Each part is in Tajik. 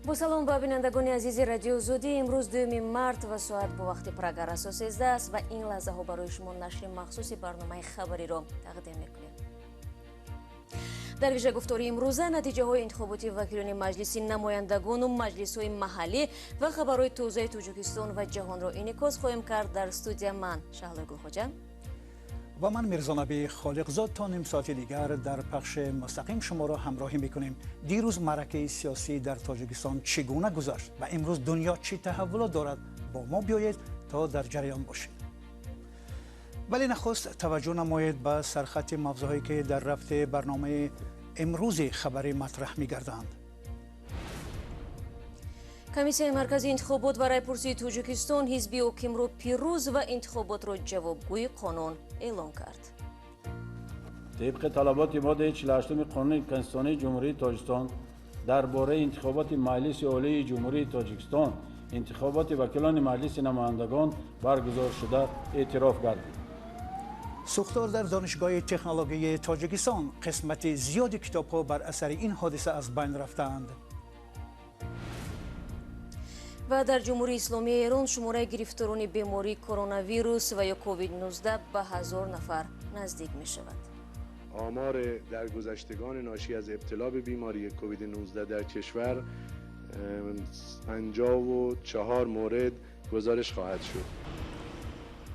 Бо салом ба бинандагони азизи Радиои Озодӣ. Имрӯз 2 март ва соат бо вақти Прага расо 13 аст ва ин лаҳзаҳо барои шумо нашри махсуси барномаи хабариро тақдим мекунем. Дар вижагуфтори имрӯза натиҷаҳои интихоботи вакилони маҷлиси намояндагону маҷлисҳои маҳаллӣ ва хабарҳои тозаи Тоҷикистон ва ҷаҳонро инъикос хоҳем кард. Дар студия ман Шаҳлои Гулхоҷа ва ман Мирзонаби Холиқзод. То ним соати дигар дар пахши мустақим шуморо ҳамроҳӣ мекунем. Дирӯз маъракаи сиёсӣ дар Тоҷикистон чӣ гуна гузашт ва имрӯз дунё чӣ таҳаввулот дорад? Бо мо биёед то дар ҷараён бошед. Вале нахуст таваҷҷӯҳ намоед ба сархати мавзӯъҳое ки дар рафти барномаи имрӯзи хабарӣ матраҳ мегарданд. Комиссияи марказии интихобот ва райпурсии Тоҷикистон ҳизби ҳокимро пирӯз ва интихоботро ҷавобгӯи қонун эълон кард. Тибқи талаботи моддаи 48 қонуни конститутсионии Ҷумҳурии Тоҷикистон дар бораи интихоботи Маҷлиси Олии Ҷумҳурии Тоҷикистон, интихоботи вакилони Маҷлиси намояндагон баргузор шуда эътироф гардид. Сӯхтор дар Донишгоҳи технологияи Тоҷикистон. Қисмати зиёди китобҳо бар асари ин ҳодиса аз байн рафтаанд. Ва дар Ҷумҳурии Исломии Эрон шумораи гирифторони бемории коронавирус ва ё ковид-19 ба 1000 нафар наздик мешавад. آمار درگذشتگان ناشی از ابتلا به بیماری کووید 19 در کشور 54 مورد گزارش خواهد شد.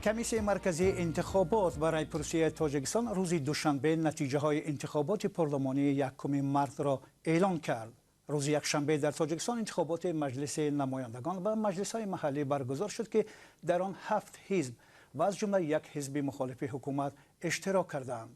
Комиссияи марказии интихобот ва райпурсии Тоҷикистон рӯзи душанбе натиҷаҳои интихоботи парлумонии 1 мартро эълон кард. Рӯзи якшанбе дар Тоҷикистон интихоботи Маҷлиси намояндагон ва маҷлисҳои маҳаллӣ баргузор шуд, ки дар он 7 ҳизб ва аз ҷумла як ҳизби мухолифи ҳукумат иштирок карданд.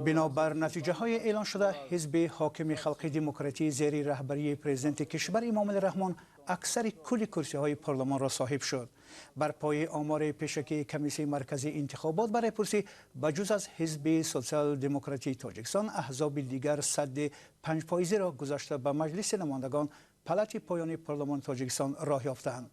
Бинобар натиҷаҳои эълон шуда, ҳизби ҳокими Халқи Демократӣ зери раҳбарии президенти кишвар Эмомалӣ Раҳмон аксари кулли курсиҳои парлумонро соҳиб шуд. Бар пояи омори пешакии Комиссияи марказии интихобот ва райпурсӣ, ба ҷуз аз ҳизби Социал-демократии Тоҷикистон, аҳзоби дигар садди 5%-ро гузашта ба Маҷлиси намояндагон, палати поёни парлумони Тоҷикистон роҳ ёфтаанд.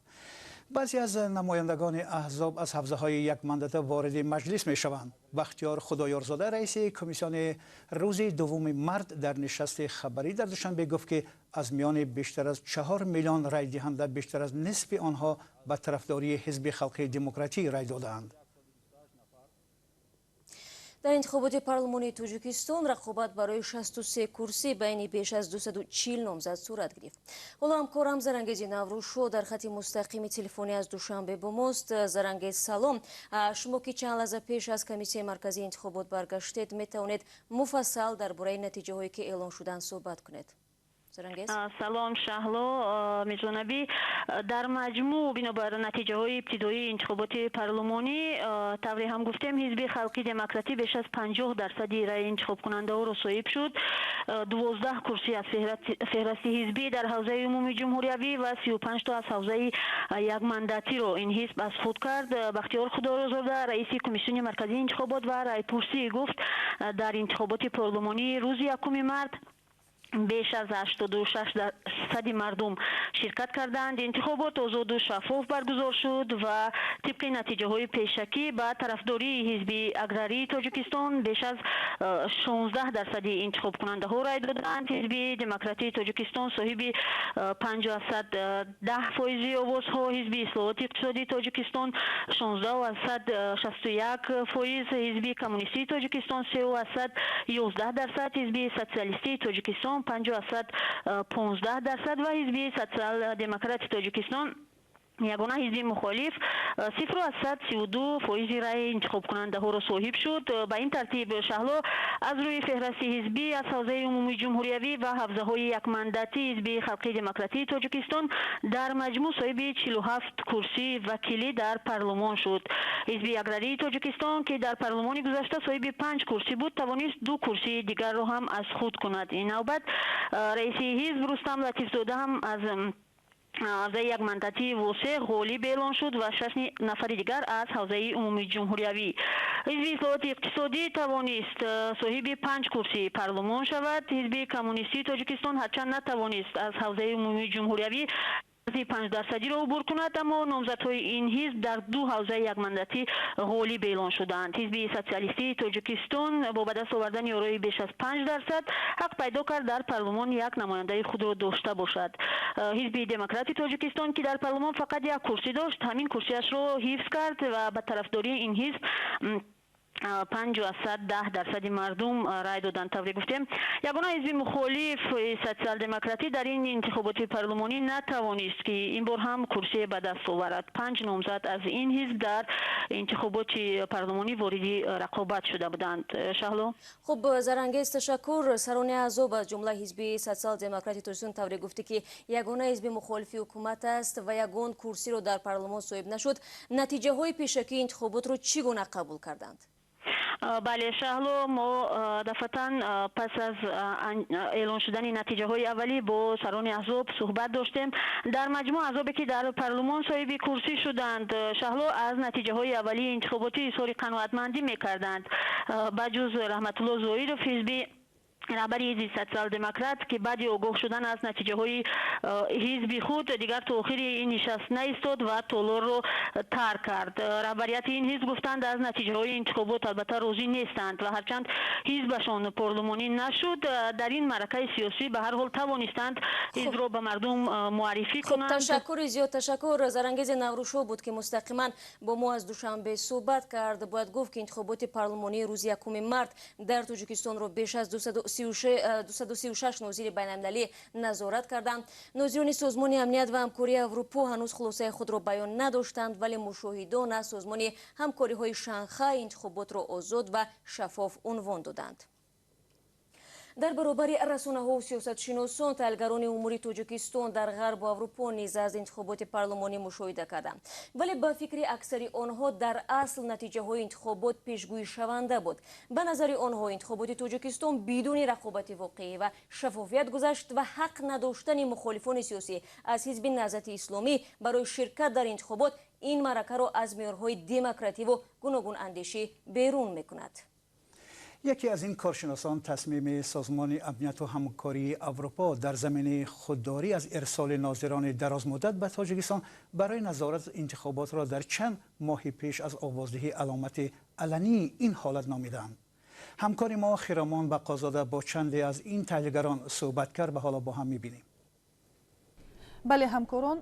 Баъзе аз намояндагони аҳзоб аз ҳавзаҳои якмандата вориди маҷлис мешаванд. Бахтиёр Худоёрзода, раиси комиссиони, рӯзи 2 март дар нишасти хабарӣ дар Душанбе гуфт, ки аз миёни бештар аз 4 миллион райдиҳанда бештар аз нисфи онҳо ба тарафдории ҳизби Халқи Демократӣ рай додаанд. Дар интихоботи парлумонии Тоҷикистон рақобат барои 63 курсӣ байни беш аз 240 номзад сурат гирифт. Ҳоло ҳамкорам Зарангези Наврӯзшо дар хати мустақими телефонӣ аз Душанбе бо мост. Зарангез, салом. Шумо ки чанд лаҳза пеш аз Комиссияи марказии интихобот баргаштед, метавонед муфассал дар бораи натиҷаҳое ки эълон шуданд суҳбат кунед. Салом, Шаҳло Мирзонаби. Дар маҷмӯъ, бинобар натиҷаҳои ибтидоии интихоботи парлумонӣ, тавре ҳам гуфтем, ҳизби Халқи Демократӣ беш аз 50% раи интихобкунандаҳоро соҳиб шуд. 12 курсӣ аз феҳрасти ҳизбӣ дар ҳавзаи умумии ҷумҳуриявӣ ва 35 то аз ҳавзаи якмандатиро ин ҳизб аз худ кард. Бахтиёр Худойрозода, раиси Комиссиони марказии интихобот ва райпурсӣ, гуфт, дар интихоботи парлумонии рӯзи 1 март беш аз 86% мардум ширкат карданд. Интихобот озоду шаффоф баргузор шуд ва тибқи натиҷаҳои пешакӣ ба тарафдории ҳизби Аграрии Тоҷикистон беш аз 16% интихобкунандаҳо рай доданд. Ҳизби Демократии Тоҷикистон соҳиби 5,10% овозҳо, ҳизби Ислоҳоти иқтисодии Тоҷикистон 16,61%, ҳизби Коммунистии Тоҷикистон 3,11%, ҳизби Социалистии Тоҷикистон 5,15% ва ҳизби Социал-демократи Тоҷикистон, ягона ҳизби мухолиф, 0,32% раи интихобкунандаҳоро соҳиб шуд. Ба ин тартиб, Шаҳло, аз рӯи феҳрасти ҳизбӣ аз ҳавзаи умумии ҷумҳуриявӣ ва ҳавзаҳои якмандатӣ ҳизби Халқи Демократии Тоҷикистон дар маҷмӯъ соҳиби 47 курсии вакилӣ дар парлумон шуд. Ҳизби Аграрии Тоҷикистон, ки дар парлумони гузашта соҳиби 5 курсӣ буд, тавонист 2 курсии дигарро ҳам аз худ кунад. Ин навбат раиси ҳизб Рустам Латифзода ҳам аз ҳавзаи якмандатии Восеъ ғолиб эълон шуд ва 6 нафари дигар аз ҳавзаи умумии ҷумҳуриявӣ. Ҳизби Ислоҳоти иқтисодӣ тавонист соҳиби 5 курсии парлумон шавад. Ҳизби Коммунистии Тоҷикистон ҳарчанд натавонист аз ҳавзаи умумии ҷумҳуриявӣ 5%-ро убур кунад, аммо номзадҳои ин ҳизб дар ду ҳавзаи якмандатӣ ғолиб эълон шуданд. Ҳизби Социалистии Тоҷикистон бо ба даст овардани орои беш аз 5% ҳақ пайдо кард дар парлумон як намояндаи худро дошта бошад. Ҳизби Демократи Тоҷикистон, ки дар парлумон фақат як курсӣ дошт, ҳамин курсиашро ҳифз кард ва ба тарафдории ин ҳизб 5,10% мардум рай доданд. Тавре гуфтем, ягона ҳизби мухолиф Социал-демократӣ дар ин интихоботи парлумонӣ натавонист, ки ин бор ҳам курсие ба даст оварад. Панҷ номзад аз ин ҳизб дар интихоботи парлумонӣ вориди рақобат шуда буданд. Шаҳло. Хуб, Зарангез, ташаккур. Сарони аҳзоб, аз ҷумла ҳизби Социал-демократи Тоҷикистон, тавре гуфтӣ, ки ягона ҳизби мухолифи ҳукумат аст ва ягон курсиро дар парлумон соҳиб нашуд, натиҷаҳои пешакии интихоботро чӣ гуна қабул карданд? Бале, Шаҳло, мо дафъатан пас аз эълон шудани натиҷаҳои аввалӣ бо сарони аҳзоб суҳбат доштем. Дар маҷмӯъ аҳзобе, ки дар парлумон соҳиби курсӣ шуданд, Шаҳло, аз натиҷаҳои аввалии интихоботӣ изҳори қаноатмандӣ мекарданд, ба ҷуз Раҳматулло Зоиров, ҳизби раҳбари ҳизби Социал-демократ, ки баъди огоҳ шудан аз натиҷаҳои ҳизби худ дигар то охири ин нишаст наистод ва толорро тарк кард. Раҳбарияти ин ҳизб гуфтанд, аз натиҷаҳои интихобот албатта розӣ нестанд ва ҳарчанд ҳизбашон парлумонӣ нашуд, дар ин маъракаи сиёсӣ ба ҳар ҳол тавонистанд ҳизбро ба мардум муаррифӣ кунанд. Ташаккури зиёд, ташаккур. Зарангези Наврӯзшо буд, ки мустақиман бо мо аз Душанбе суҳбат кард. Бояд гуфт, ки интихоботи парлумонии рӯзи 1 март дар Тоҷикистонро беш аз 236 нозири байналмилалӣ назорат карданд. Нозирони Созмони Амният ва Ҳамкории Аврупо ҳанӯз хулосаи худро баён надоштанд, вале мушоҳидон аз Созмони Ҳамкориҳои Шанхай интихоботро озод ва шаффоф унвон доданд. Дар баробари расонаҳову сиёсатшиносон, таҳлилгарони умури Тоҷикистон дар Ғарбу Аврупо низ аз интихоботи парлумонӣ мушоҳида карданд, вале ба фикри аксари онҳо дар асл натиҷаҳои интихобот пешгӯишаванда буд. Ба назари онҳо, интихоботи Тоҷикистон бидуни рақобати воқеӣ ва шаффофият гузашт ва ҳақ надоштани мухолифони сиёсӣ аз ҳизби Наҳзати Исломӣ барои ширкат дар интихобот ин маъракаро аз меъёрҳои демокративу гуногунандешӣ берун мекунад. Яке аз ин коршиносон тасмими Созмони Амнияту Ҳамкории Аврупо дар заминаи худдорӣ аз ирсоли нозирони дарозмуддат ба Тоҷикистон барои назорат интихоботро дар чанд моҳи пеш аз овоздиҳӣ аломати алании ин ҳолат номиданд. Ҳамкори мо Хиромон Бақозода бо чанде аз ин таҳлилгарон суҳбат кард ва ҳоло бо ҳам мебинем. Бале, ҳамкорон,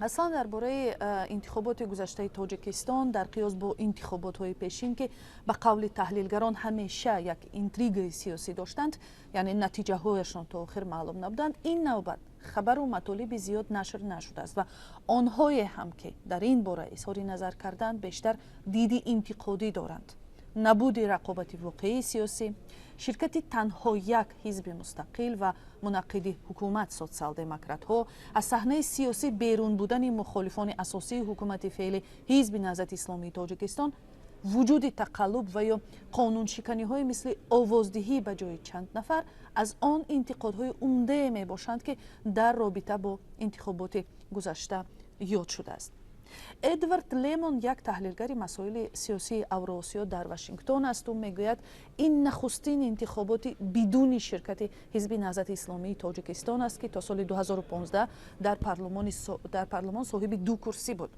аслан дар бораи интихоботи гузаштаи Тоҷикистон дар қиёс бо интихоботҳои пешин, ки ба қавли таҳлилгарон ҳамеша як интригаи сиёсӣ доштанд, яъне натиҷаҳояшон то охир маълум набуданд, ин навбат хабару матолиби зиёд нашр нашудааст ва онҳое ҳам, ки дар ин бора изҳори назар карданд, бештар диди интиқодӣ доранд. Набуди рақобати воқеии сиёсӣ, ширкати танҳо як ҳизби мустақил ва мунаққиди ҳукумат, социал-демократҳо, аз саҳнаи сиёсӣ берун будани мухолифони асосии ҳукумати феълӣ, ҳизби Наҳзати Исломии Тоҷикистон, вуҷуди тақаллуб ва ё қонуншиканиҳои мисли овоздиҳӣ ба ҷои чанд нафар аз он интиқодҳои умдае мебошанд, ки дар робита бо интихоботи гузашта ёд шудааст. Эдвард Лемон як таҳлилгари масоили сиёсии Авроосиё дар Вашингтон аст. Ӯ мегӯяд, ин нахустин интихоботи бидуни ширкати ҳизби Наҳзати Исломии Тоҷикистон аст, ки то соли 2015 дар парлумон соҳиби ду курсӣ буд,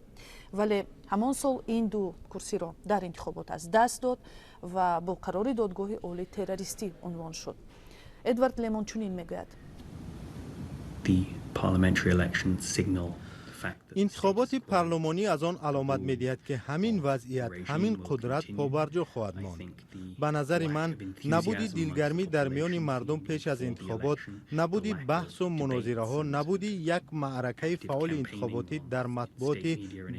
вале ҳамон сол ин ду курсиро дар интихобот аз даст дод ва бо қарори Додгоҳи Олӣ террористӣ унвон шуд. Эдвард Лемон чунин мегӯяд. The parliamentary elections signal Интихоботи парлумонӣ аз он аломат медиҳад, ки ҳамин вазъият, ҳамин қудрат побарҷо хоҳад монд. Ба назари ман, набуди дилгармӣ дар миёни мардум пеш аз интихобот, набуди баҳсу мунозираҳо, набуди як маъракаи фаъоли интихоботӣ дар матбуоти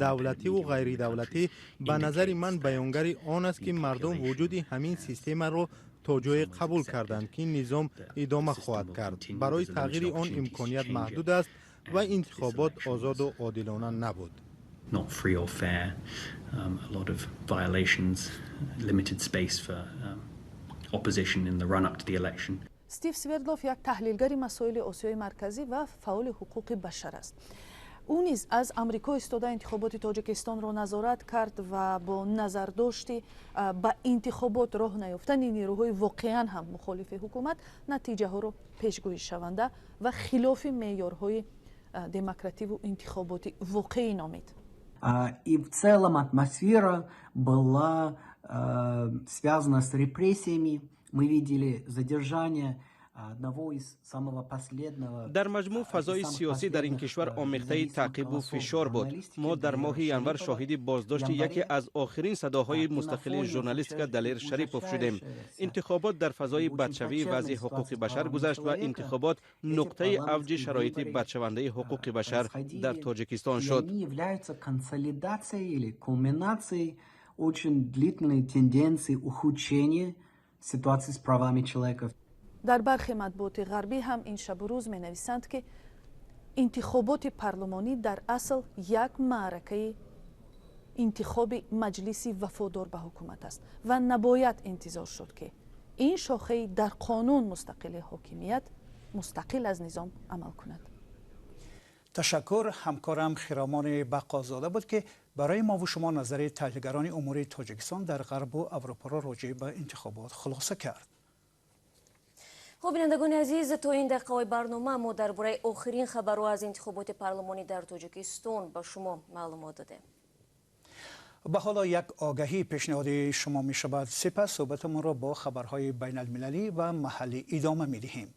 давлативу ғайридавлатӣ, ба назари ман, баёнгари он аст, ки мардум вуҷуди ҳамин системаро то ҷое қабул карданд, ки низом идома хоҳад кард, барои тағйири он имконият маҳдуд аст ва интихобот озоду одилона набуд. Not free or fair, a lot of violations, limited space for opposition in the run-up to the election. Стив Свердлов як таҳлилгари масоили Осиёи Марказӣ ва фаъоли ҳуқуқи башар аст. Ӯ низ аз Амрико истода интихоботи Тоҷикистонро назорат кард ва бо назардошти ба интихобот роҳ наёфтани нерӯҳои воқеан ҳам мухолифи ҳукумат натиҷаҳоро пешгӯишаванда ва хилофи меъёрҳои демокративу интихоботи воқеӣ номид. И в целом атмосфера была связана с репрессиями. Мы видели задержание Дар маҷмӯъ фазои сиёсӣ дар ин кишвар омехтаи таъқибу фишор буд. Мо дар моҳи январ шоҳиди боздошти яке аз охирин садоҳои мустақили журналистика Далер Шарипов шудем. Интихобот дар фазои бадшавии вазъи ҳуқуқи башар гузашт ва интихобот нуқтаи авҷи шароити бадшавандаи ҳуқуқи башар дар Тоҷикистон шуд. Очень длительной тенденции ухудшения ситуации с правами человека. Дар бархе матбуоти ғарбӣ ҳам ин шабу рӯз менависанд, ки интихоботи парлумонӣ дар асл як маъракаи интихоби маҷлиси вафодор ба ҳукумат аст ва набояд интизор шуд, ки ин шохаи дар қонун мустақили ҳокимият мустақил аз низом амал кунад. Ташаккур. Ҳамкорам Хиромони Бақозода буд, ки барои мову шумо назари таҳлилгарони умури Тоҷикистон дар Ғарбу Аврупоро роҷеъ ба интихобот хулоса кард. Хуб, бинандагони азиз, то ин дақиқаҳои барнома мо дар бораи охирин хабарҳо аз интихоботи парлумонӣ дар Тоҷикистон ба шумо маълумот додем. Ба ҳоло як огаҳӣ пешниҳоди шумо мешавад. Сипас суҳбатамонро бо хабарҳои байналмилалӣ ва маҳаллӣ идома медиҳем.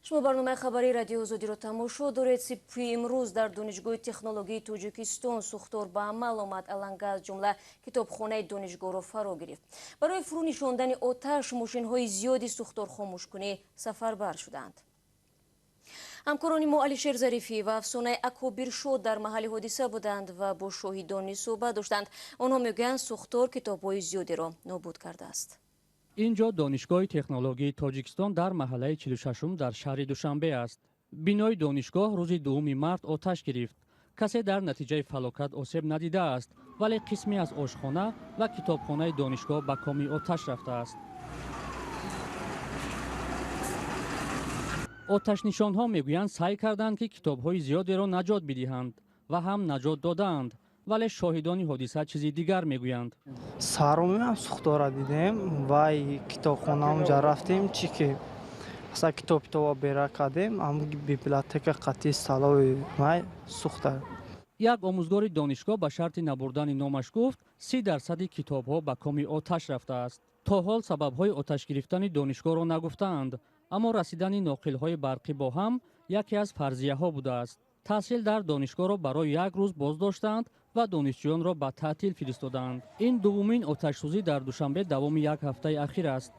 Шумо барномаи хабарии Радиои Озодиро тамошо доред. Сипи имрӯз дар Донишгоҳи технологияи Тоҷикистон сӯхтор ба амал омад. Аланга аз ҷумла китобхонаи донишгоҳро фаро гирифт. Барои фурӯ нишондани оташ мошинҳои зиёди сӯхторхомӯшкунӣ сафарбар шуданд. Ҳамкорони мо Алишер Зарифӣ ва Афсонаи Акобиршод дар маҳалли ҳодиса буданд ва бо шоҳидон низ суҳбат доштанд. Онҳо мегӯянд, сӯхтор китобҳои зиёдеро нобуд кардааст. Ин ҷо Донишгоҳи технологияи Тоҷикистон дар маҳаллаи 46-ум дар шаҳри Душанбе аст. Бинои донишгоҳ рӯзи 2 март оташ гирифт. Касе дар натиҷаи фалокат осеб надидааст, вале қисме аз ошхона ва китобхонаи донишгоҳ ба коми оташ рафтааст. Оташнишонҳо мегӯянд, саъй карданд, ки китобҳои зиёдеро наҷот бидиҳанд ва ҳам наҷот додаанд, вале шоҳидони ҳодиса чизи дигар мегӯянд. Сарумиам сӯхтора дидем, вай китобхона онҷа рафтем, чи ки аса китоб китоба бера кардем, ам библиотека қатъи салои май сӯхта. Як омӯзгори донишгоҳ ба шарти набурдани номаш гуфт, 30% китобҳо ба коми оташ рафтааст. То ҳол сабабҳои оташ гирифтани донишгоҳро нагуфтаанд, аммо расидани ноқилҳои барқӣ бо ҳам яке аз фарзияҳо будааст. Таҳсил дар донишгоҳро барои як рӯз боздоштанд ва донишҷӯёнро ба таътил фиристодаанд. Ин дуввумин оташсӯзӣ дар Душанбе давоми як ҳафтаи ахир аст.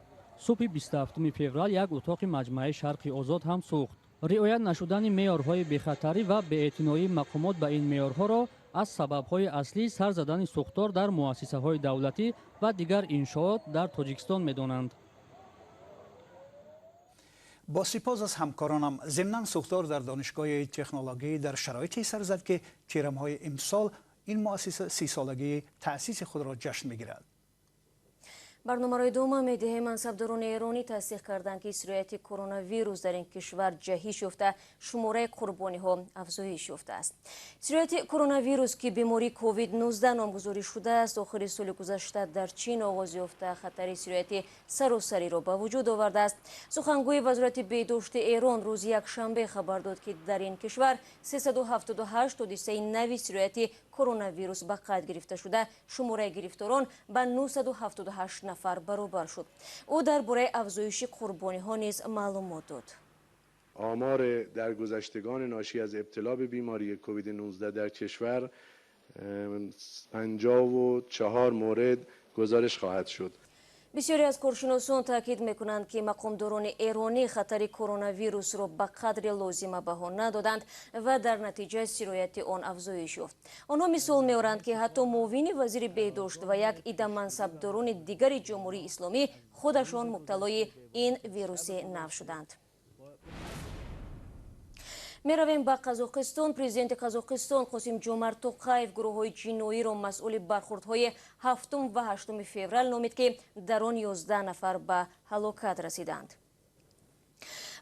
Субҳи 27 феврал як утоқи маҷмааи Шарқи Озод ҳам сӯхт. Риоят нашудани меъёрҳои бехатарӣ ва беэътиноии мақомот ба ин меъёрҳоро аз сабабҳои аслии сар задани сӯхтор дар муассисаҳои давлатӣ ва дигар иншоот дар Тоҷикистон медонанд. Бо сипос аз ҳамкоронам. Зимнан сӯхтор дар Донишгоҳи технологӣ дар шароите сар зад, ки тирамоҳи имсол ин муассиса 30-солагии таъсиси худро ҷашн мегирад. Барномаро идома медиҳем. Мансабдорони эронӣ тасдиқ карданд, ки сирояти коронавирус дар ин кишвар ҷаҳиш ёфта, шумораи қурбониҳо афзоиш ёфтааст. Сирояти коронавирус, ки бемории ковид-19 номгузорӣ шудааст, охири соли гузашта дар Чин оғоз ёфта, хатари сирояти саросариро ба вуҷуд овардааст. Сухангӯи Вазорати беҳдошти Эрон рӯзи якшанбе хабар дод, ки дар ин кишвар 378 ҳодисаи нави сирояти коронавирус ба қайд гирифта шуда, шумораи гирифторон ба 978 нафар баробар шуд. Ӯ дар бораи афзоиши қурбониҳо низ маълумот дод. آمار درگذشتگان ناشی از ابتلا به بیماری کووید 19 در کشور 54 مورد گزارش خواهد شد. Бисёре аз коршиносон таъкид мекунанд, ки мақомдорони эронӣ хатари коронавирусро ба қадри лозима баҳо надоданд ва дар натиҷа сирояти он афзоиш ёфт. Онҳо мисол меоранд, ки ҳатто муовини вазири беҳдошт ва як ида мансабдорони дигари Ҷумҳурии Исломӣ худашон мубталои ин вируси нав шуданд. Меравем ба Қазоқистон. Президенти Қазоқистон Қосим Ҷомарт Тоқаев гурӯҳҳои ҷиноиро масъули бархурдҳои 7 ва 8 феврал номид, ки дар он 11 нафар ба ҳалокат расиданд.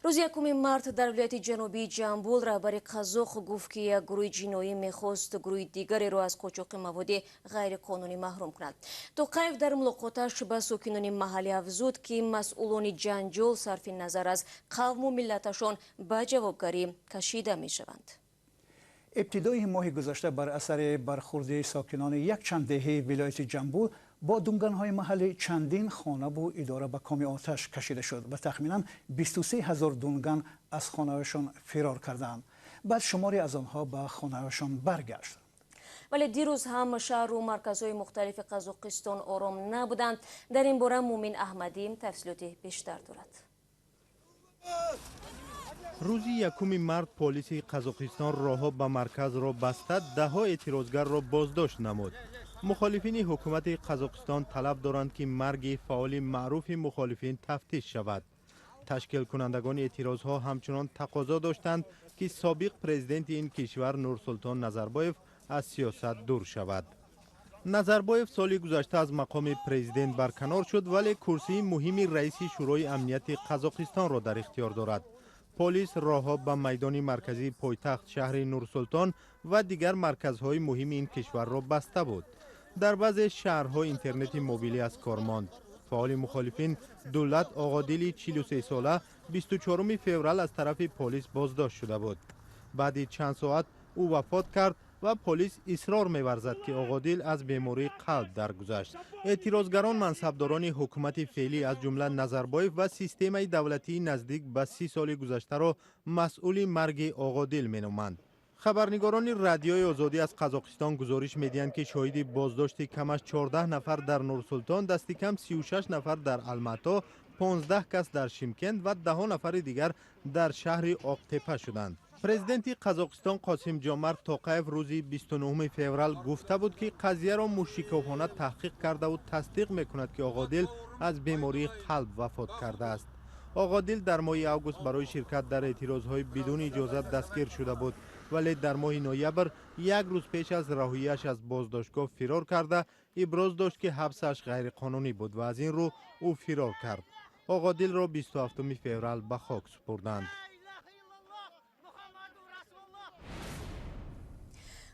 Рӯзи 1 март дар вилояти ҷанубии Ҷамбул раҳбари қазоқ гуфт, ки як гурӯҳи ҷиноӣ мехост гурӯҳи дигареро аз қочоқи маводи ғайриқонунӣ маҳрум кунад. Тоқаев дар мулоқоташ ба сокинони маҳаллӣ афзуд, ки масъулони ҷанҷол сарфи назар аз қавму миллаташон ба ҷавобгарӣ кашида мешаванд. Ибтидои моҳи гузашта бар асари бархурди сокинони якчанд деҳаи вилояти Ҷамбул бо дунганҳои маҳаллӣ чандин хонаву идора ба коми оташ кашида шуд ва тахминан 23 ҳазор дунган аз хонаҳояшон фирор карданд. Баъд шуморе аз онҳо ба хонаҳояшон баргашт. Вале дирӯз ҳам шаҳру марказҳои мухталифи Қазоқистон ором набуданд. Дар ин бора Мумин Аҳмадӣ тафсилоти бештар дорад. Рӯзи 1 март полиси Қазоқистон роҳҳо ба марказро баста, даҳҳо эътирозгарро боздошт намуд. Мухолифини ҳукумати Қазоқистон талаб доранд, ки марги фаъоли маъруфи мухолифин тафтиш шавад. Ташкилкунандагони эътирозҳо ҳамчунон тақозо доштанд, ки собиқ президенти ин кишвар Нурсултон Назарбоев аз сиёсат дур шавад. Назарбоев соли гузашта аз мақоми президент барканор шуд, вале курсии муҳими раиси Шӯрои амнияти Қазоқистонро дар ихтиёр дорад. Полис роҳҳо ба майдони марказии пойтахт шаҳри Нурсултон ва дигар марказҳои муҳими ин кишварро баста буд. Дар баъзе шаҳрҳо интернети мобилӣ аз кор монд. Фаъоли мухолифин Дулат Оғодили 43сола 24 феврал аз тарафи полис боздошт шуда буд. Баъди чанд соат ӯ вафот кард ва полис исрор меварзад, ки Оғодил аз бемории қалб даргузашт. Эътирозгарон мансабдорони ҳукумати феълӣ, аз ҷумла Назарбоев ва системаи давлатии наздик ба 30 соли гузаштаро масъули марги Оғодил меноманд. Хабарнигорони Радиои Озодӣ аз Қазоқистон гузориш медиҳанд, ки шоҳиди боздошти камаш 14 нафар дар Нурсултон, дасти кам 36 нафар дар Алмато, 15 кас дар Шимкент ва даҳо нафари дигар дар шаҳри Оқтепа шуданд. Президенти Қазоқистон Қосим Ҷомарт Тоқаев рӯзи 29 феврал гуфта буд, ки қазияро мушикофона таҳқиқ кардаву тасдиқ мекунад, ки Оғодил аз бемории қалб вафот кардааст. Оғодил дар моҳи август барои ширкат дар эътирозҳои бидуни иҷозат дастгир шуда буд, вале дар моҳи ноябр як рӯз пеш аз раҳоияш аз боздоштгоҳ фирор карда, иброз дошт, ки ҳабсаш ғайриқонунӣ буд ва аз ин рӯ ӯ фирор кард. Оғодилро 27 феврал ба хок супурданд.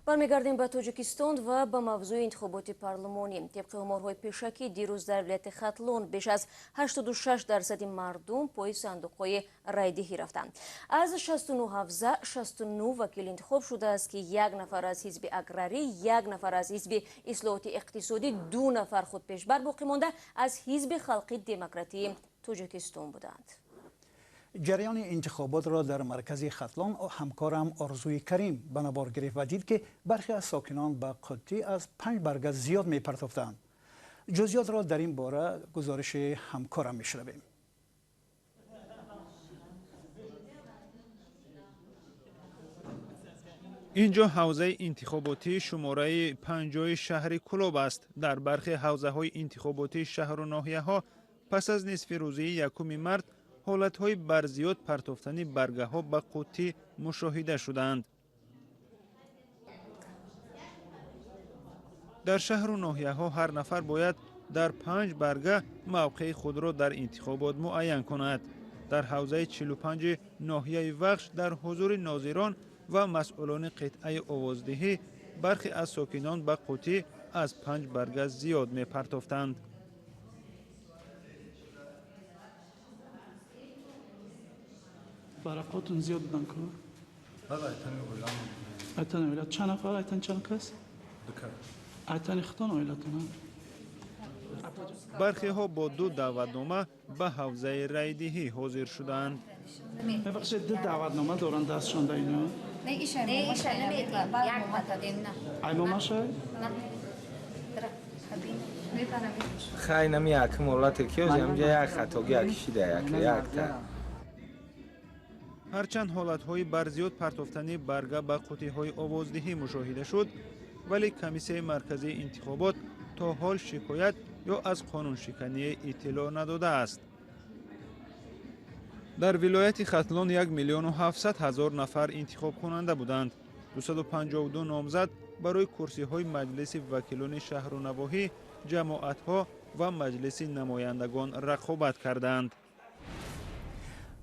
Бармегардем ба Тоҷикистон ва ба мавзӯи интихоботи парлумонӣ. Тибқи оморҳои пешакӣ, дирӯз дар вилояти Хатлон беш аз 86% мардум пои сандуқҳои райдиҳӣ рафтанд. Аз 69 ҳавза 69 вакил интихоб шудааст, ки як нафар аз ҳизби аграрӣ, як нафар аз ҳизби ислоҳоти иқтисодӣ, 2 нафар худпешбар боқӣ монда аз ҳизби халқи демократии Тоҷикистон буданд. Ҷараёни интихоботро дар маркази Хатлон ҳамкорам Орзуи Карим ба навор гирифт ва дид, ки бархе аз сокинон ба қуттӣ аз 5 барга зиёд мепартофтанд. Ҷузъиётро дар ин бора гузориши ҳамкорам мешунавем. Инҷо ҳавзаи интихоботии шумораи 50 шаҳри Кулоб аст. Дар бархе ҳавзаҳои интихоботии шаҳру ноҳияҳо пас аз нисфи рӯзии 1 март ҳолатҳои барзиёд партофтани баргаҳо ба қуттӣ мушоҳида шудаанд. Дар шаҳру ноҳияҳо ҳар нафар бояд дар 5 барга мавқеи худро дар интихобот муайян кунад. Дар ҳавзаи 45 ноҳияи Вахш дар ҳузури нозирон ва масъулони қитъаи овоздиҳӣ бархе аз сокинон ба қуттӣ аз 5 барга зиёд мепартофтанд. Барақотун зиёд буданд ку? Айтани оила. Чанд нафар? Айтани чанд кас? Айтани худтон оилатон? Бархеҳо бо 2 даъватнома ба ҳавзаи райдиҳӣ ҳозир шудаанд. Мебахшед, 2 даъватнома доранд дастшон да ино? Ай момашай? Хай нами як молате ки озам як хатоги як шида як якта. Ҳарчанд ҳолатҳои барзиёд партофтани барга ба қуттиҳои овоздиҳӣ мушоҳида шуд, вале Комиссияи марказии интихобот то ҳол шикоят ё аз қонуншиканӣ иттилоъ надодааст. Дар вилояти Хатлон 1 миллиону 700 ҳазор нафар интихобкунанда буданд. 252 номзад барои курсиҳои Маҷлиси вакилони шаҳру навоҳӣ, ҷамоатҳо ва Маҷлиси намояндагон рақобат карданд.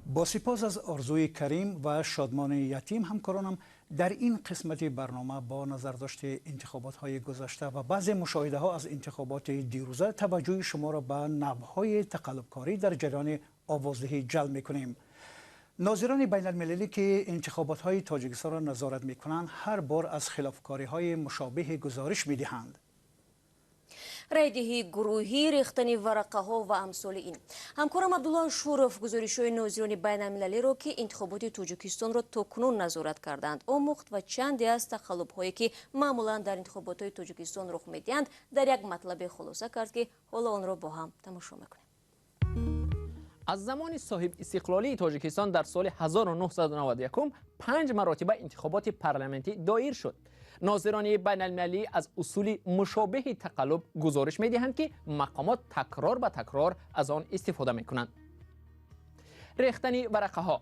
Бо сипос аз Орзуи Карим ва Шодмони Ятим, ҳамкоронам, дар ин қисмати барнома бо назардошти интихоботҳои гузашта ва баъзе мушоҳидаҳо аз интихоботи дирӯза таваҷҷӯҳи шуморо ба навъҳои тақаллубкорӣ дар ҷараёни овоздиҳӣ ҷалб мекунем. Нозирони байналмилалӣ, ки интихоботҳои Тоҷикистонро назорат мекунанд, ҳар бор аз хилофкориҳои мушобиҳе гузориш медиҳанд. Райдиҳии гурӯҳӣ, рехтани варақаҳо ва амсоли ин. Ҳамкорам Абдулло Шуров гузоришҳои нозирони байналмилалиро, ки интихоботи Тоҷикистонро то кунун назорат карданд, омӯхт ва чанде аз тақаллубҳое, ки маъмулан дар интихоботҳои Тоҷикистон рух медиҳанд, дар як матлабе хулоса кард, ки ҳоло онро бо ҳам тамошо мекунем. Аз замони соҳиб истиқлолии Тоҷикистон дар соли 1991 панҷ маротиба интихоботи парламентӣ доир шуд. Нозирони байналмилалӣ аз усули мушобиҳи тақаллуб гузориш медиҳанд, ки мақомот такрор ба такрор аз он истифода мекунанд. Рехтани варақаҳо.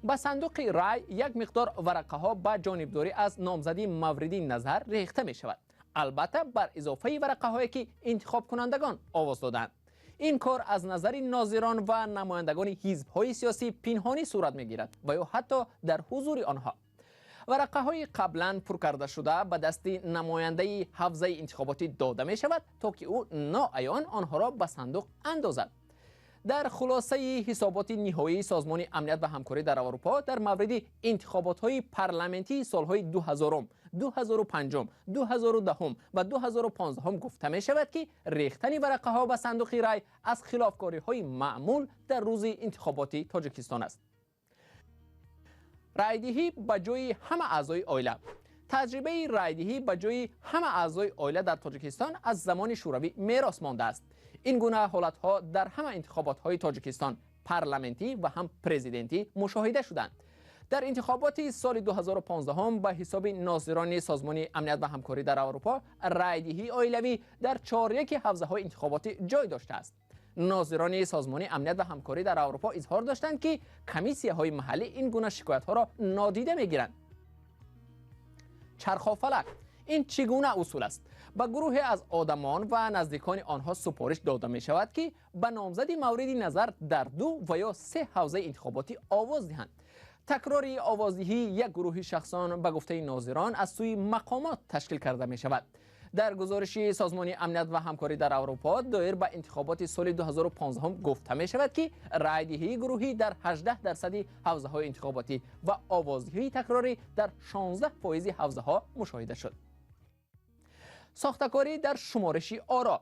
Ба сандуқи рай як миқдор варақаҳо ба ҷонибдорӣ аз номзадии мавриди назар рехта мешавад, албатта бар изофаи варақаҳое, ки интихобкунандагон овоз доданд. Ин кор аз назари нозирон ва намояндагони ҳизбҳои сиёсӣ пинҳонӣ сурат мегирад ва ё ҳатто дар ҳузури онҳо. Варақаҳои қаблан пур карда шуда ба дасти намояндаи ҳавзаи интихоботӣ дода мешавад, то ки ӯ ноаён онҳоро ба сандуқ андозад. Дар хулосаи ҳисоботи ниҳоии Созмони амният ва ҳамкорӣ дар Аврупо дар мавриди интихоботҳои парламентии солҳои 2000, 2005, 2010 ва 2015 гуфта мешавад, ки рехтани варақаҳо ба сандуқи рай аз хилофкориҳои маъмул дар рӯзи интихоботи Тоҷикистон аст. Райдиҳӣ ба ҷои ҳама аъзои оила. Таҷрибаи райдиҳӣ ба ҷои ҳама аъзои оила дар Тоҷикистон аз замони Шӯравӣ мерос мондааст. Ин гуна ҳолатҳо дар ҳама интихоботҳои Тоҷикистон, парламентӣ ва ҳам президентӣ, мушоҳида шуданд. Дар интихоботи соли 2015 ба ҳисоби нозирони Созмони амният ва ҳамкорӣ дар Аврупо райдиҳии оилавӣ дар чоряки ҳавзаҳои интихоботӣ ҷой доштааст. Нозирони Созмони амният ва ҳамкорӣ дар Аврупо изҳор доштанд, ки комиссияҳои маҳаллӣ ин гуна шикоятҳоро нодида мегиранд. Чархофалак. Ин чӣ гуна усул аст? Ба гурӯҳе аз одамон ва наздикони онҳо супориш дода мешавад, ки ба номзади мавриди назар дар ду ва ё се ҳавзаи интихоботӣ овоз диҳанд. Такрори овоздиҳии як гурӯҳи шахсон, ба гуфтаи нозирон, аз сӯи мақомот ташкил карда мешавад. Дар гузориши Созмони амният ва ҳамкорӣ дар Аврупо доир ба интихоботи соли 2015 гуфта мешавад, ки райдиҳии гурӯҳӣ дар 18% ҳавзаҳои интихоботӣ ва овоздиҳии такрорӣ дар 16% ҳавзаҳо мушоҳида шуд. Сохтакорӣ дар шумориши оро.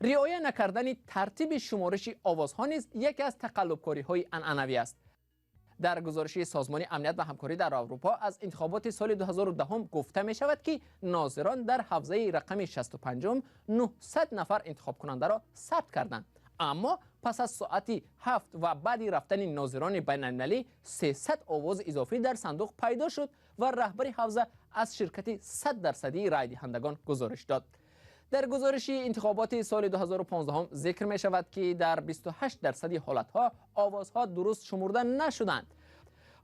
Риоя накардани тартиби шумориши овозҳо низ яке аз тақаллубкориҳои анъанавӣ аст. Дар гузориши Созмони амният ва ҳамкорӣ дар Аврупо аз интихоботи соли 2010 гуфта мешавад, ки нозирон дар ҳавзаи рақами 65 900 нафар интихобкунандаро сабт карданд, аммо пас аз соати 7 ва баъди рафтани нозирони байналмилалӣ 300 овози изофӣ дар сандуқ пайдо шуд ва раҳбари ҳавза аз ширкати 100% райдиҳандагон гузориш дод. Дар гузориши интихоботи соли 2015 зикр мешавад, ки дар 28% ҳолатҳо овозҳо дуруст шумурда нашуданд.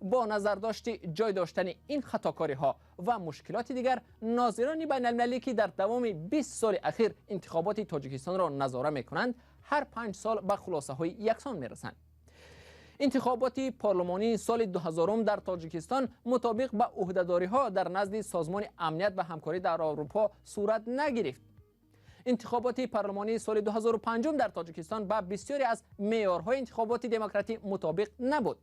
Бо назардошти ҷой доштани ин хатокориҳо ва мушкилоти дигар, нозирони байналмилалӣ, ки дар давоми 20 соли ахир интихоботи Тоҷикистонро назора мекунанд, ҳар 5 сол ба хулосаҳои яксон мерасанд. Интихоботи парлумонии соли 2000 дар Тоҷикистон мутобиқ ба ӯҳдадориҳо дар назди Созмони амният ва ҳамкорӣ дар Аврупо сурат нагирифт. Интихоботи парлумонии соли 2005 дар Тоҷикистон ба бисёре аз меъёрҳои интихоботи демократӣ мутобиқ набуд.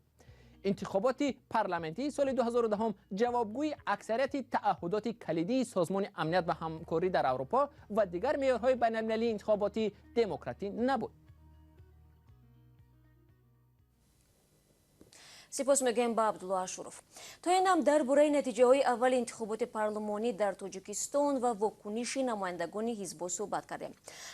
Интихоботи парламентии соли 2010 ҷавобгӯи аксарияти таъаҳҳудоти калидии Созмони амният ва ҳамкорӣ дар Аврупо ва дигар меъёрҳои байналмилалии интихоботи демократӣ набуд. Сипос мегӯем ба Абдулло Ашуров. То ин ҳам дар бораи натиҷаҳои аввали интихоботи парлумонӣ дар Тоҷикистон ва вокуниши намояндагони ҳизбҳо суҳбат кардем.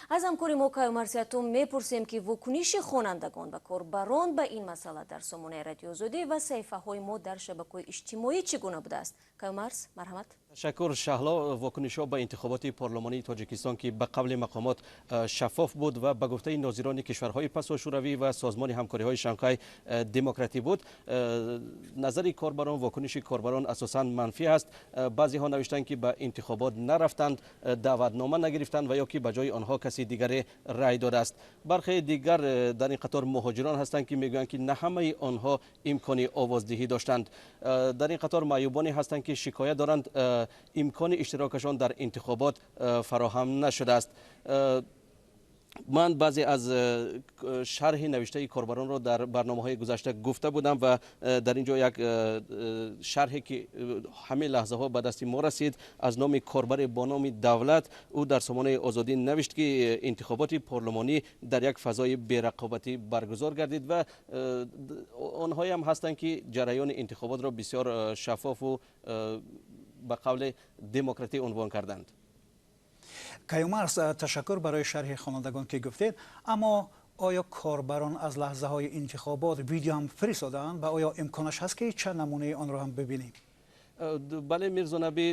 Аз ҳамкори мо Каюмарс Ятум мепурсем, ки вокуниши хонандагон ва корбарон ба ин масъала дар сомонаи Радиои Озодӣ ва саҳифаҳои мо дар шабакаҳои иҷтимоӣ чӣ гуна будааст. Каюмарс, марҳамат. Ташаккур, Шаҳло. Вокунишҳо ба интихоботи парлумонии Тоҷикистон, ки ба қавли мақомот шаффоф буд ва ба гуфтаи нозирони кишварҳои пасошӯравӣ ва созмони ҳамкориҳои Шанхай демократӣ буд, назари корбарон, вокуниши корбарон асосан манфӣ аст. Баъзеҳо навиштанд, ки ба интихобот нарафтанд, даъватнома нагирифтанд ва ё ки ба ҷои онҳо каси дигаре рай додааст. Бархе дигар дар ин қатор муҳоҷирон ҳастанд, ки мегӯянд, ки на ҳамаи онҳо имкони овоздиҳӣ доштанд. Дар ин қатор маъюбоне ҳастанд, ки шикоят доранд, имкони иштирокашон дар интихобот фароҳам нашудааст. Ман баъзе аз шарҳи навиштаи корбаронро дар барномаҳои гузашта гуфта будам ва дар ин ҷо як шарҳе, ки ҳамин лаҳзаҳо ба дасти мо расид, аз номи корбаре бо номи Давлат. Ӯ дар сомонаи Озодӣ навишт, ки интихоботи парлумонӣ дар як фазои берақобатӣ баргузор гардид ва онҳоям ҳастанд, ки ҷараёни интихоботро бисёр шаффофу ба қавли демократӣ унвон карданд. Каюмарс, ташаккур барои шарҳи хонандагон, ки гуфтед. Аммо оё корбарон аз лаҳзаҳои интихобот видео ҳам фиристодаанд ва оё имконаш ҳаст, ки чанд намунаи онро ҳам бибинем? Бале, Мирзо Набӣ,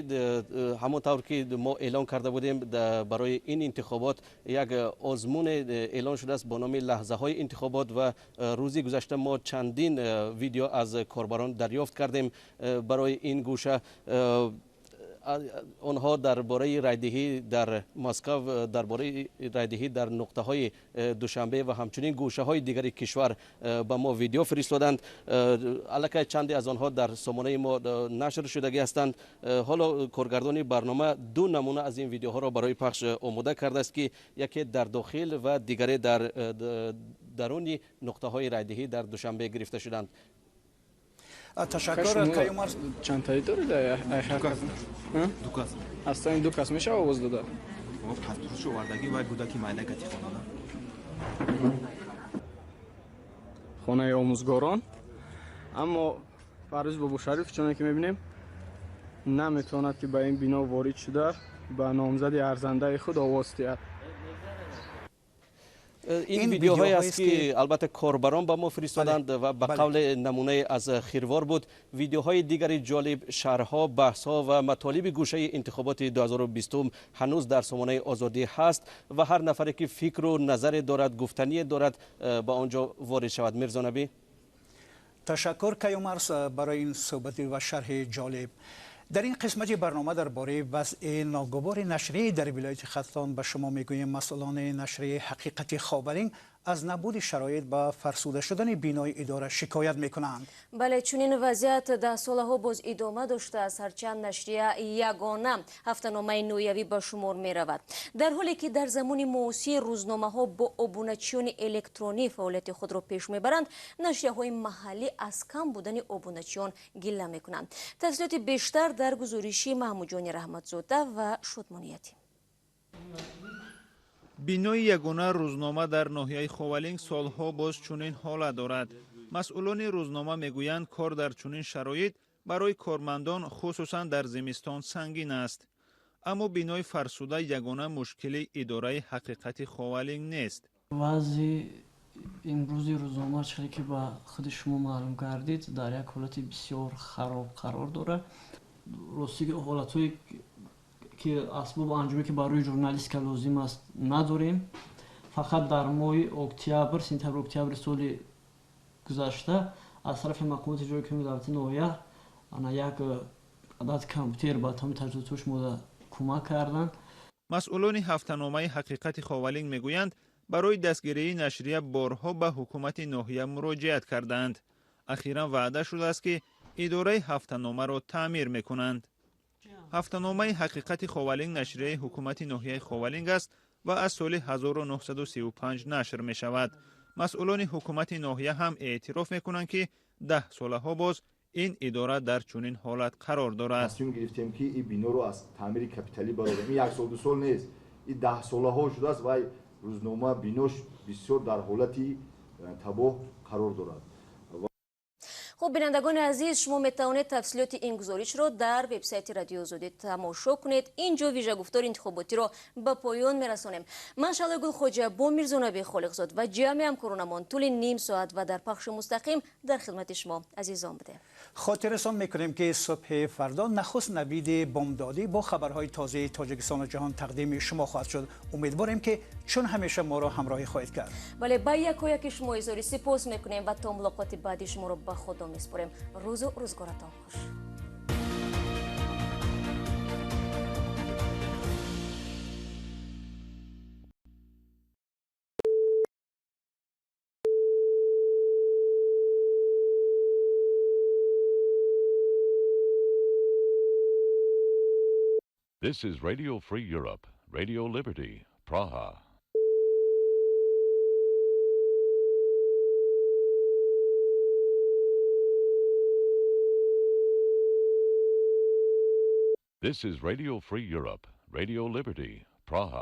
ҳамон тавр ки мо эълон карда будем, барои ин интихобот як озмун эълон шудааст бо номи лаҳзаҳои интихобот ва рӯзи гузашта мо чандин видео аз корбарон дарёфт кардем. Барои ин гӯша онҳо дар бораи райдиҳӣ дар Москав, дар бораи райдиҳӣ дар нуқтаҳои Душанбе ва ҳамчунин гӯшаҳои дигари кишвар ба мо видео фиристоданд. Аллакай чанде аз онҳо дар сомонаи мо нашр шудагӣ ҳастанд. Ҳоло коргардони барнома ду намуна аз ин видеоҳоро барои пахш омода кардааст, ки яке дар дохил ва дигаре дар даруни нуқтаҳои райдиҳӣ дар Душанбе гирифта шуданд. Ташаккур, Каюмарс. Чанд таи доред? Ду кас. Аслан ду кас мешава овоз дода? Паспортшо овардагӣ вай кӯдаки майдакати хонада. Хонаи омӯзгорон. Аммо Фарруз Бобошариф, чуноне ки мебинем, наметавонад, ки ба ин бино ворид шуда ба номзади арзандаи худ овоз диҳад. Ин видеоҳое аст, ки албатта корбарон ба мо фиристоданд ва ба қавли намунае аз Хирвор буд. Видеоҳои дигари ҷолиб, шарҳҳо, баҳсҳо ва матолиби гӯшаи интихоботи 2020 ҳанӯз дар сомонаи Озодӣ ҳаст ва ҳар нафаре, ки фикру назаре дорад, гуфтание дорад, ба он ҷо ворид шавад. Мирзо Набӣ. Ташаккур, Каюмарс, барои ин суҳбати ва шарҳи ҷолиб. Дар ин қисмати барнома дар бораи вазъи ногувори нашрияи дар вилояти Хатлон ба шумо мегӯем. Масъулони нашрияи Ҳақиқати Ховалинг аз набуди шароит ба фарсуда шудани бинои идора шикоят мекунанд. Бале, чунин вазъият даҳсолаҳо боз идома доштааст, ҳарчанд нашрия ягона ҳафтаномаи ноҳиявӣ ба шумор меравад. Дар ҳоле ки дар замони муосир рӯзномаҳо бо обуначиёни электронӣ фаъолияти худро пеш мебаранд, нашрияҳои маҳаллӣ аз кам будани обуначиён гилла мекунанд. Тафсилоти бештар дар гузориши Маҳмудҷони Раҳматзода ва Шодмониятӣ. Бинои ягона рӯзнома дар ноҳияи Ховалинг солҳо боз чунин ҳолат дорад. Масъулони рӯзнома мегӯянд, кор дар чунин шароит барои кормандон, хусусан дар зимистон, сангин аст. Аммо бинои фарсуда ягона мушкили идораи Ҳақиқати Ховалинг нест. Вазъи имрӯзи рӯзнома, чизе ки ба худи шумо маълум гардид, дар як ҳолати бисёр хароб қарор дорад. Рости, ҳолатҳое ки асбобу анҷоме, ки барои журналистика лозим аст, надорем. Фақат дар моҳи октябр, сентябр, октябри соли гузашта аз тарафи мақомоти иҷроии ҳокимияти давлатии ноҳия ана як адад компютер ба тамоми таҷҳизотҳош мода кӯмак карданд. Масъулони ҳафтаномаи Ҳақиқати Ховалинг мегӯянд, барои дастгирии нашрия борҳо ба ҳукумати ноҳия муроҷиат кардаанд. Ахиран ваъда шудааст, ки идораи ҳафтаномаро таъмир мекунанд. Ҳафтаномаи Ҳақиқати Ховалинг нашрияи ҳукумати ноҳияи Ховалинг аст ва аз соли 1935 нашр мешавад. Масъулони ҳукумати ноҳия ҳам эътироф мекунанд, ки 10 солаҳо боз ин идора дар чунин ҳолат қарор дорад. Тасмим гирифтем, ки ин биноро аз таъмири капиталӣ барорем. Ин як сол, ду сол нест, ин 10 солаҳо шудааст. Вай рӯзнома бинош бисёр дар ҳолати табоҳ қарор дорад. Хуб, бинандагони азиз, шумо метавонед тафсилоти ин гузоришро дар вебсайти Радиои Озодӣ тамошо кунед. Инҷо вижагуфтори интихоботиро ба поён мерасонем. Ман Шаҳлои Гулхоҷа бо Мирзонаби Холиқзод ва ҷамъи ҳамкоронамон тӯли ним соат ва дар пахши мустақим дар хидмати шумо азизон будем. Хотиррасон мекунем, ки субҳи фардо нахуст Навиди Бомдодӣ бо хабарҳои тозаи Тоҷикистону ҷаҳон тақдими шумо хоҳад шуд. Умедворем, ки чун ҳамеша моро ҳамроҳӣ хоҳед кард. Бале, ба якояки шумо изҳори сипос мекунем ва то мулоқоти баъди шуморо ба Худо месупорем. Рӯзу рӯзгоратон хуш. This is Radio Free Europe, Radio Liberty, Praha. This is Radio Free Europe, Radio Liberty, Praha.